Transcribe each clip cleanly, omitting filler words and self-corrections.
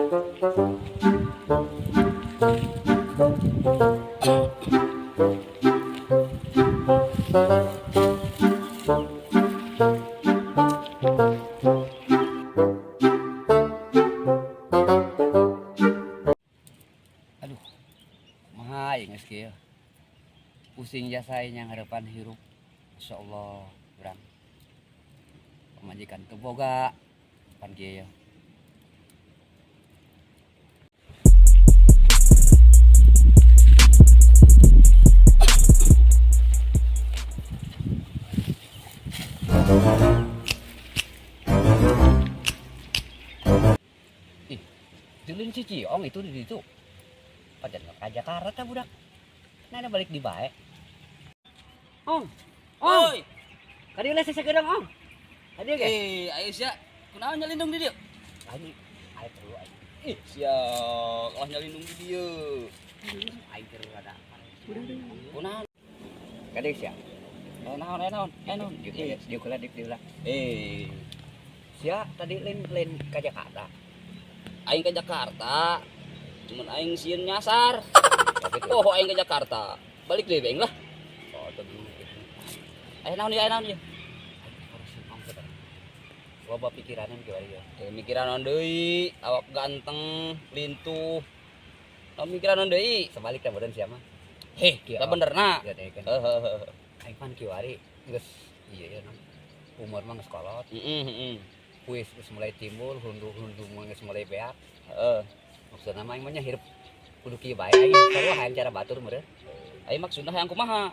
Aduh, kumaha ieu geus kieu. Pusing jasa nyanghareupan hirup. Masya Allah, urang. Pamajikan teu boga pan kieu ya. Ih, julin si Ciong itu di situ. Pajan ka Jakarta tah budak. Nah, ada balik di bae. Ong. Ong. Oi. Kadieu lah sasageudang, Ong. Kadieu ge. Eh, ayo sia. Kunaon nyalindung di dieu? Aing aya perlu aing. Ih, sia, kalah nyalindung di dieu. Aing keur rada. Kunaon? Kadieu sia. Eh, naon, eh naon, eh naon. Dieu dieu kula dieu lah. Eh, Sia tadi lain lain ka Jakarta. Aing ke Jakarta. Cuman aing sieun nyasar. Oh, aing ke Jakarta. Balik deui bae lah. Oh, teu bingung gitu. Eh, naon ya, eh naon ya? Aing harus ong sebenarnya. Loba pikiranan kieu ya. Eh, mikiran naon deui, awak ganteng, lintuh. Naon mikiran naon deui? Sebaliknya meureun sia mah. Heh, Kieu, lah bener na. Ya deh kan. Heeh. Aing pan kiwari geus ieu ya non. Umur mah geus kolot. Heeh, heeh. Kuis geus mulai timbul, hundu-hundu mah geus mulai beak. Heeh. Maksudna mah aing mah nya hirup kudu kieu bae aing. Sarua hayang cara batur meureun. Aing maksudna hayang kumaha?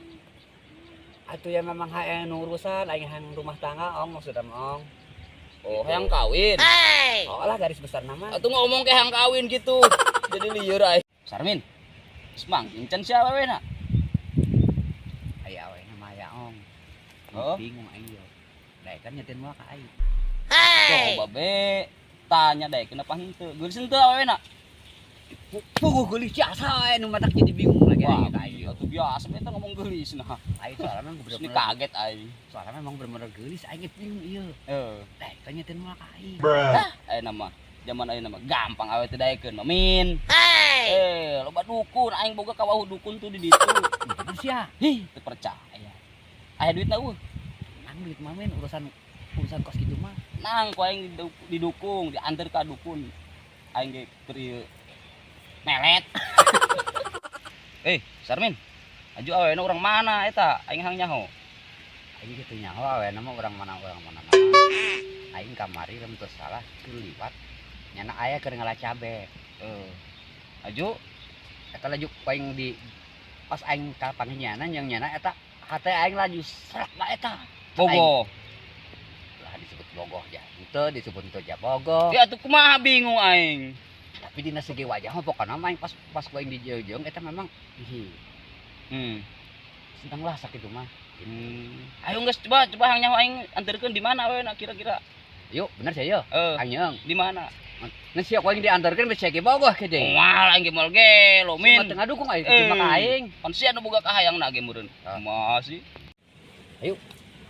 Atuh ya memang hayang nu urusan aing hayang rumah tangga ong maksudna mah ong. Oh, hayang kawin. Oh lah garis besar nama. Atuh ngomong ke hayang kawin gitu. Jadi lieur aing. Sarmin. Semang, incan sia awewena. Aya awena mah aya ong. Oh. Bingung aing yo. Daekan nyetin moal ka aing. Coba be tanya deh kenapa henteu. Geulis henteu awewena. Puguh geulis jasa we nu matak jadi bingung lagi aing ka aing. Atuh biasa eta ngomong geulis nah. Aing soalnya memang Terus ini bener-bener kaget aing. Soalnya memang bener-bener geulis aing ge bingung ieu. Heeh. Daekan nyetin moal ka aing. Ayeuna mah zaman ayeuna mah gampang awe teh daekeun mah min. Eh, loba dukun aing boga kawahu dukun tuh di ditu. Bener sia. Hih, teu percaya. Aya duitna eueuh. Nang duit mah min urusan urusan kos gitu mah. Nang ku aing didukung, diantar ka dukun. Aing ge keur ieu melet. Eh, Sarmin. Aju awena urang mana eta? Aing hang nyaho. Aing gitu nyaho awena mah urang mana nama. Aing kamari lamun teu salah keur liwat. Nyana aya keur ngala cabe. Heeh. Aju Eta laju aing di pas aing ka panggih nyana yang nyana eta hate aing laju seret lah eta. Bogoh. Lah disebut bogoh ja. Henteu disebut henteu ja bogoh. Ya atuh kumaha bingung aing. Tapi dina segi wajah mah pokona mah aing pas pas ku aing dijeujeng eta memang ih sedang lah sakitu mah. Ayo geus coba coba hang nyaho aing anterkeun di mana awena kira-kira. Yuk, bener sih yo. Heeh. Aing nyeung. Di mana? Nah sia ku aing diantarkeun geus ge bogoh ke deui. Moal aing ge moal ge lo min. Min. Tengah dukung aing cuma ka aing. Pan sia nu boga kahayangna ge meureun. Ah. Kumaha sih? Ayo.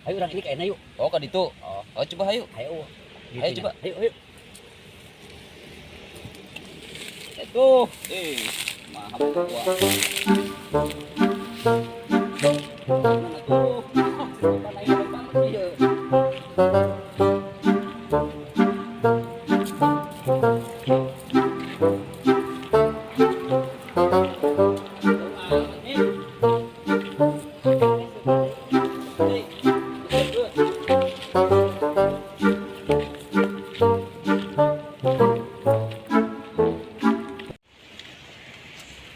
Ayo urang ilik ayeuna yuk. Oh ka ditu. Oh. Oh coba ayo. Ayo. Gitu Ayo nya. coba. Ayo ayo. Tuh, eh, maha gua. Mana tuh? Mana aing banget ieu.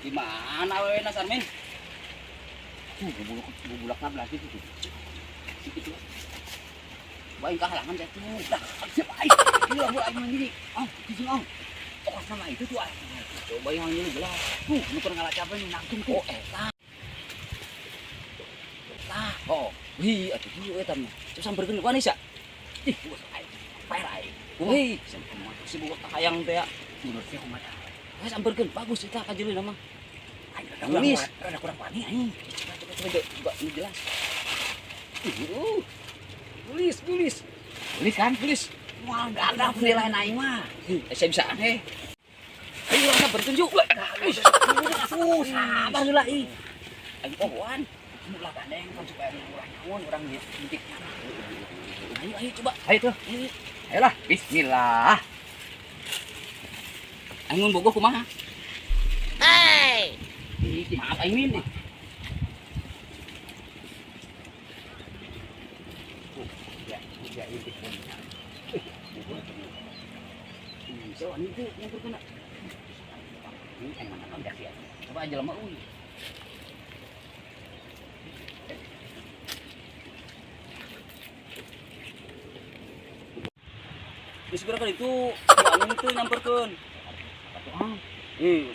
Di mana awewena Sarmin? Tuh, bubulak bubulakna belah situ tuh. Situ. Baing kahalangan jatuh. Lah, siap aing. Gila gua aing mah ini. Ong, cicing ong. Pokok sama itu tuh aing. Coba yang ini belah. Tuh, nu keur ngala cabe nu nangtung tuh. Oh, eta. Tah. Oh, wih, atuh ieu eta mah. Coba samperkeun ku Anissa. Ih, gua aing. Per aing. Wih, samper mah si boga kahayang teh ya. Menurut saya kumaha? Weh, samperkeun bagus eta kajeulina mah. Aing rada kurang, Geulis. rada kurang wani aing. Coba coba coba coba ini jelas. Gelis, gelis. Geulis kan? Gelis. Wah, gagah penilaian aing mah. Saya bisa aneh. Ayo urang samperkeun yuk. Sabar heula ih. Ayo pohoan. Ulah gandeng kan supaya ulah nyaun urang nyintiknya. Ayo ayo coba. Ayo tuh. Ayolah, bismillah. Aing mun bogoh kumaha? Hey. Maaf aing min. Ya, intip pun. So, ini tuh yang terkena. Ini yang mana kan ya? Coba aja lama euy. Geus geura itu, anu itu nyamperkeun. Ah,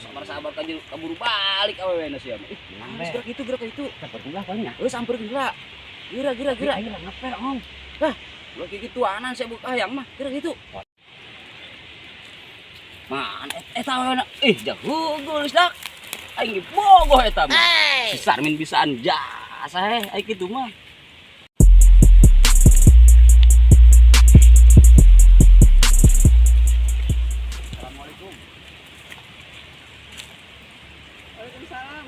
Sabar-sabar ka kaburu balik awewena sia mah. Ih, geus geura kitu, geura kitu. Samperkeun lah palingnya. Heuh, samperkeun heula. Geura geura geura. Ayo lah ngepel, Om. Lah, ulah kikituanan saya buka hayang mah, geura kitu. Man, eta awewena ih jago geus dak. Aing ge bogoh eta mah. Si Sarmin bisaan jasa heh aing kitu mah. Assalamualaikum. Waalaikumsalam.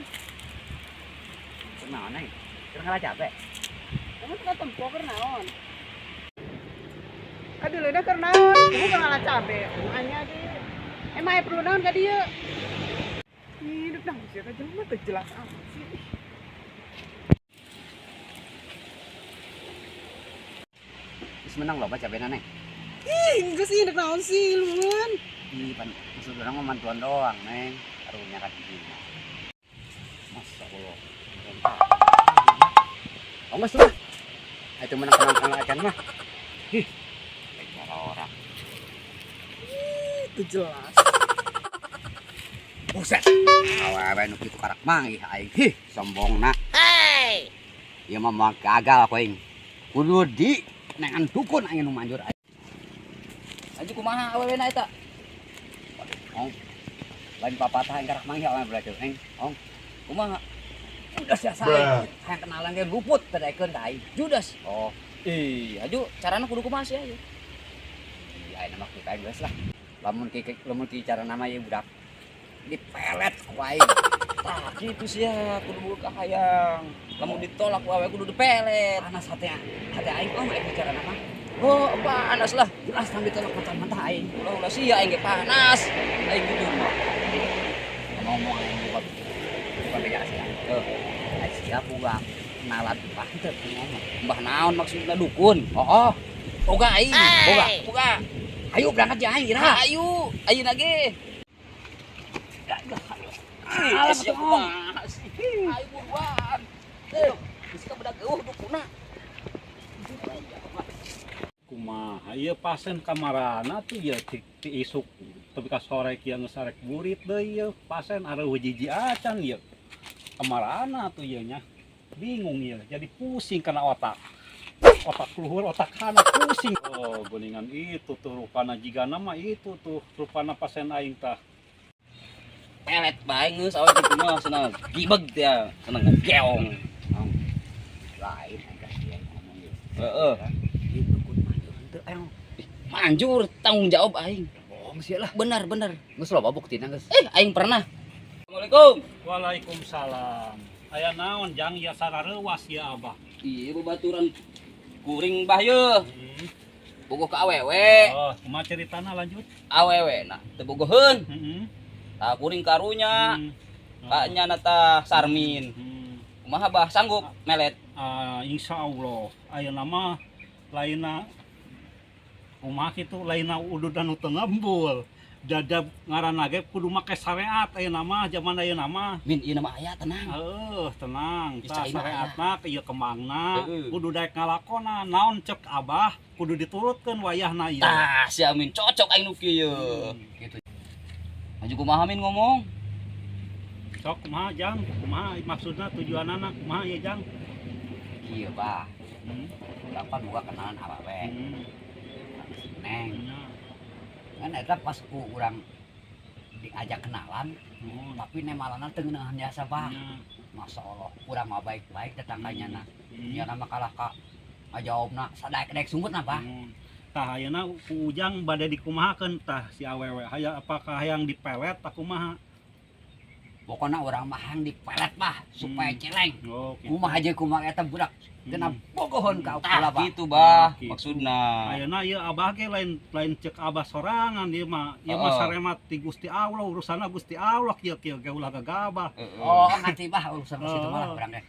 Kunaon neng? Keur ngalah capek. Kamu suka tempo keur naon? Aduh, keur naon? Ibu keur ngalah cabe. Anya ge. Emang aya perlu naon ka dieu? Hidup dah sih ka jelema teu jelas amat sih. Geus menang loba cabena neng. Ih, geus ih dek naon sih luan. Ih, pan maksud urang mah mantuan doang, neng. Karunya ka dieu. Masya Allah. Oh, geus lah. Itu menang-menang acan mah. Ih, kayak orang. Itu jelas. Buset. Awewe nu kitu karak manggih aing. Hih, sombongna. Hey. Ieu mah moal gagal aku aing. Kudu di nengan dukun aing nu manjur aing. Aju kumaha awewena eta? Ong. Lain papatah aing karak manggih awewe berarti aing. Ong. Kumaha? Udah sia aing. Hayang kenalan ge luput teu daekeun ka aing. Judas. Oh, Ih, aju carana kudu kumaha sih aya? iya aing mah kita geus lah. Lamun ki lamun ki cara nama ieu budak dipelet ku aing. Tah kitu sia kudu boga kahayang. Lamun ditolak ku awewe kudu dipelet. Panas hati hati aing ong aing bicara nama. Oh, panas lah. Jelas sambil tolak mentah-mentah aing. Ulah ulah sia aing ge panas. Aing kitu mah. Ngomong aing bukan bukan beda sih. Aing siap boga kenalan bah teu ngomong. Mbah naon maksudna dukun? Oh, oh. Boga aing. Boga. Boga. Ayo berangkat ya aing ira. Ayo, ayeuna ge. Alah, Sia betul. kumaha sih? Ayo buruan. Eh, geus ka budak eueuh dukuna. Kumaha ieu pasien kamarana tuh ya ti, ti isuk tepi ka sore kieu geus arek burit deui ieu pasien areuh jiji acan ieu kamarana tuh ieu nya bingung ieu jadi pusing kana otak otak luhur otak kanan pusing. Oh geuningan itu tuh rupana jigana mah itu tuh rupana pasien aing tah. Pelet bae geus awe kitu mah cenah gibeg teh cenah geong. Ong. Lain aing kasihan ngomong ieu. Heeh. Ieu dukun manjur henteu aing. Manjur tanggung jawab aing. Bohong sih lah. Benar benar. Geus loba buktina geus. Eh, aing pernah. Assalamualaikum. Waalaikumsalam. Aya naon jang ieu sarareuwas ieu abah. Iya, babaturan kuring bah ye. Bogoh ka awewe. Oh, kumaha ceritana lanjut? Awewe nah teu bogoheun. Heeh. Tah kuring karunya. Ka nyana tah Sarmin. Kumaha bah sanggup melet? Ah, insya Allah ayeuna mah lainna kumaha kitu lainna udud anu teu ngembul. Jajab ngaranna ge kudu make syariat ayeuna mah zaman ayeuna mah. Min ieu mah aya tenang. Heuh, tenang. Ih, Tah caina syariatna ieu kembangna Heeh. kudu daek ngalakonan naon cek abah kudu diturutkeun wayahna ieu. Tah si Amin cocok aing nu kieu. Gitu. Maju kumaha Min ngomong? Sok kumaha jang? Kumaha maksudna tujuanana kumaha ieu jang? Kieu bah. Urang pan boga kenalan awewe. Neng. Kan eta pas ku urang diajak kenalan, tapi nemalana teu ngeunaheun jasa bah. Masya Allah, urang mah baik-baik tetangganya na. Nya nama kalah ka ngajawabna sadaek-daek sunggut na bah. Tah ayeuna ku Ujang bade dikumahakeun tah si awewe, hayang apakah hayang dipelet tah kumaha? Pokoknya urang mah hayang dipelet mah supaya celeng. Oh, gitu. Kumaha aja kumaha eta budak. Kena bogohon ka Tah kula bah. gitu bah Gitu. maksudna. Ayeuna ieu abah ge lain lain cek abah sorangan ieu mah. Ieu mah Heeh. saremat ti Gusti Allah, urusanna Gusti Allah kieu kieu ge ulah gagabah. Heeh. Oh, ngerti bah urusan ke situ malah Oh. urang teh.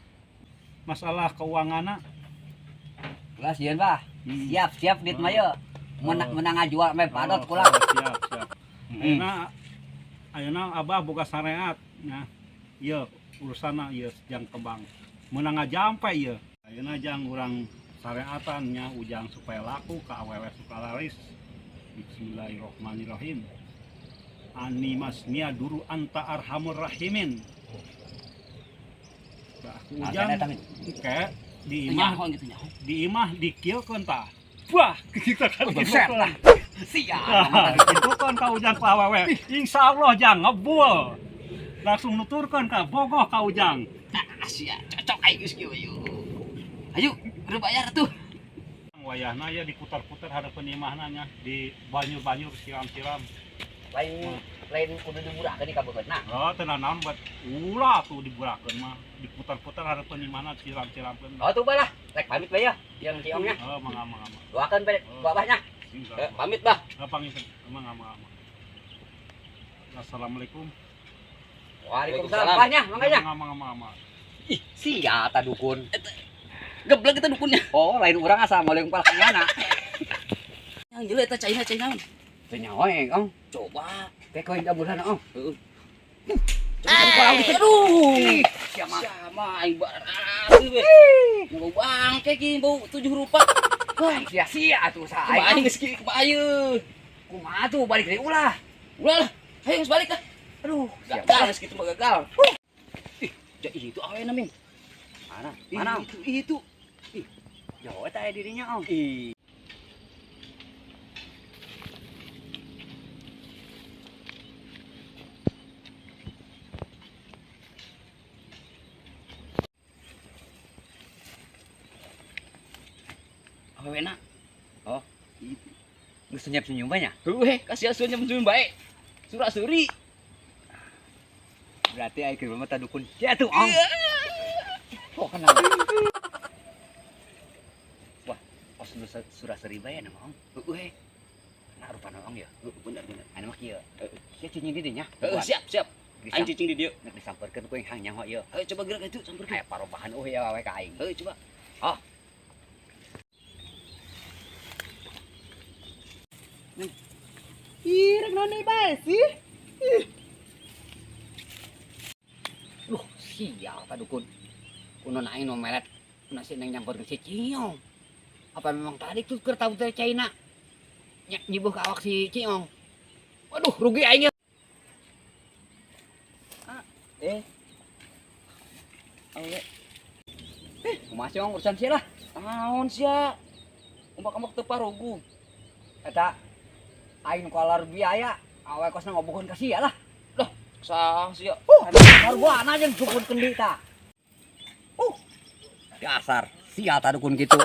Masalah keuanganna. Ulah sieun bah. Siap siap dit mah ye. Menang menang ngajual meh padot Oh, kula. Siap, siap. Heeh. Ayeuna ayeuna abah boga syariat nya. Ieu urusanna ieu jang kembang. Meunang ngajampe ieu. Ayeuna jang urang syariatan nya Ujang supaya laku ka awewe suka laris. Bismillahirrahmanirrahim. Animas nia duru anta arhamur rahimin. Bah, ku Nah, Ujang eta min. ke di imah Nyaho gitu nyaho. di imah dikieukeun tah. Wah, kita kan Buset gitu lah. Siap. Nah, gitu kan ka Ujang ku awewe. Insya Allah jang ngebul. Langsung nuturkeun ka bogoh ka Ujang. Ah sia cocok aing geus kieu ayo. Ayo, udah bayar tuh. Wayahna ya diputar-putar hareupeun imahna nya, di banjur-banjur siram-siram. Lain lain kudu dimurahkeun di kabeungeutna. Oh, teu naon buat ulah tuh diburakeun mah, diputar-putar hareupeun imahna siram-siramkeun. Oh tuh bah lah. Rek pamit bae ya. Yang ciongnya. Oh, mangga mangga mangga. Doakeun bae ku abahnya. Eh, pamit bah. Pamit. Mangga mangga mangga. Assalamualaikum. Waalaikumsalam abahnya, mangga nya. Mangga mangga mangga. Ih, sia ta dukun. Geblek kita dukunnya. Oh, lain urang assalamualaikum palaknyana. Yang jelas eta caina caina. Teu nyaho ong. Coba. Teh koin jamuran ong. Heeh. Hey! Aduh. Sia mah. Siapa aing barat we. Bau bangke ki bau 7 rupa. Wah, sia-sia atuh usaha Kumaha aing. aing geus kieu kumaha ieu. Kumaha tuh balik deui ulah. Ulah lah. Ayo geus balik lah. Aduh, siap. Gagal geus kitu mah gagal. Ih, ja itu awena min. Mana? Ih, Mana? Itu itu. Ih, jauh eta aya dirinya ong. Ih. Awena. Oh. Geus senyum-senyum bae nya. Heuh, kasih senyum-senyum bae. Surak-suri. Berarti aing keur mah dukun. Sia tuh ong. Oh, kenal. Wah, os nu surah-seri bae na mah ong. Heuh, Nah, rupana ong ya. bener bener. Anu mah kieu. Sia cicing di dinya. Heuh, siap siap. Aing cicing di dieu. Nek disamperkeun ku hayang nyaho ieu. Ayo coba gerak itu samperkeun. Aya parobahan euy ya awewe ka aing. Heuh, coba. Oh. Ih, rek naon deui bae sih? Duh, sial ta dukun. Kuno aing nu melet nasi neng nyamperkeun si Ciong. Apa memang tadi tuh keur tahu teh China? Nya nyibuh ka awak si Ciong. Waduh, rugi aing ya. Eh. Awe. Kumaha sih Ong urusan sia lah. Naon sia? Umak-umak teu parogu. Eta aing nu kalar biaya, awe kosna ngobogohan ka sia lah. Sah sia. Sarwana jeung dukun kendi ta. Dasar sia ta dukun kitu.